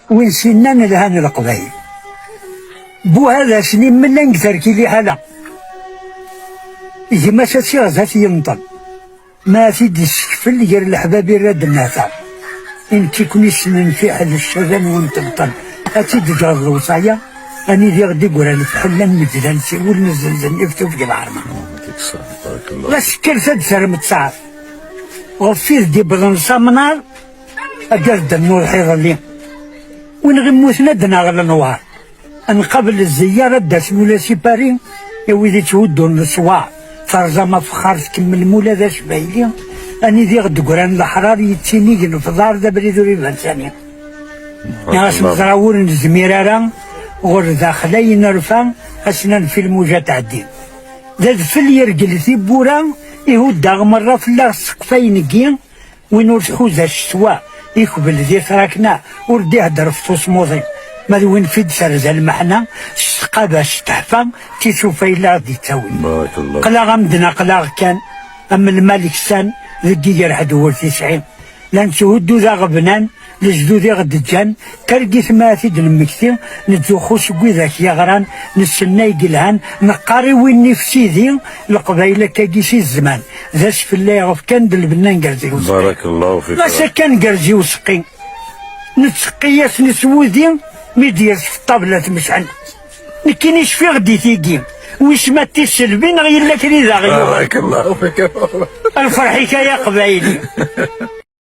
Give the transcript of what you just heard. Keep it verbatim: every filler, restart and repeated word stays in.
Win s-innan lhan Leqbayel. Buhadasen imella deg terki liḥala. Gma-s ad t-iɣzat yenṭel. Ma ad t-id-issekfel gar leḥbab irad nnata. I nekk i ken-issnen fiḥel ccada n wenṭelṭel. Ad tt-id-ǧǧeɣ d lewṣaya. Anida i ɣ-d-iggra lefḥel n Medlan s wul n zzenzen iftuf deg lɛerma. Ɣas kkret ad d-terrem ttaɛf. Ɣef i d-iwwḍen s amnaṛ. Agad d nnuḍ iḍelli. Win ɣ-immuten ad d-naɣ lenwaṛ. Ad nqabel zziyyar ad d-asen ula si Paris, i wid itthuddun leṣwaṛ. Terẓam afexxar tkemmel mula d acbayli. Anida i ɣ-d-ggran leḥṛaṛ yettinigen fḍar d abrid ur iban sani. Nniɣ-as neẓra ur nezmir ara, ɣur daxel ay nerfa, asen-anef i lmuja tɛeddi. D adfel yergel tiwwura, ihudd-aɣ merra fell-aɣ sseqf ay neggi, win ur tḥuza ccetwa, ikbel di tṛakna, ur d-ihedder f tusmuḍin. Ma d win fi d-terza lmeḥna, s tqabact teḥfa, d tisufa yella ɣ-d-ittawin. Barakallah. Aql-aɣ am d-naql-aɣ kan, am lmal ksan, deg iger ḥedd ur t-isɛi. La netthuddu d aɣebnan, lejdud i ɣ-d-ǧǧan, targit ma ad t-id-nemmekti, nettzuxxu seg widak yeɣran, nessenna i yelhan, neqqar i win ifsidi, Leqbayel akkagi si zzman, d asfel ay ɣef kan d lbenna n Gerzi Useqqi. Barakallahu fik. Ɣas akka n Gerzi Useqqi, netteqqi-yasen s wudi, mi d-yers f ṭṭabla tmecḥen. Nekkini cfiɣ-d i tigi, wis ma d tiselbi neɣ yella kra i d aɣyul. Barakallahu fik. Lferḥ-ik ay aqbayli.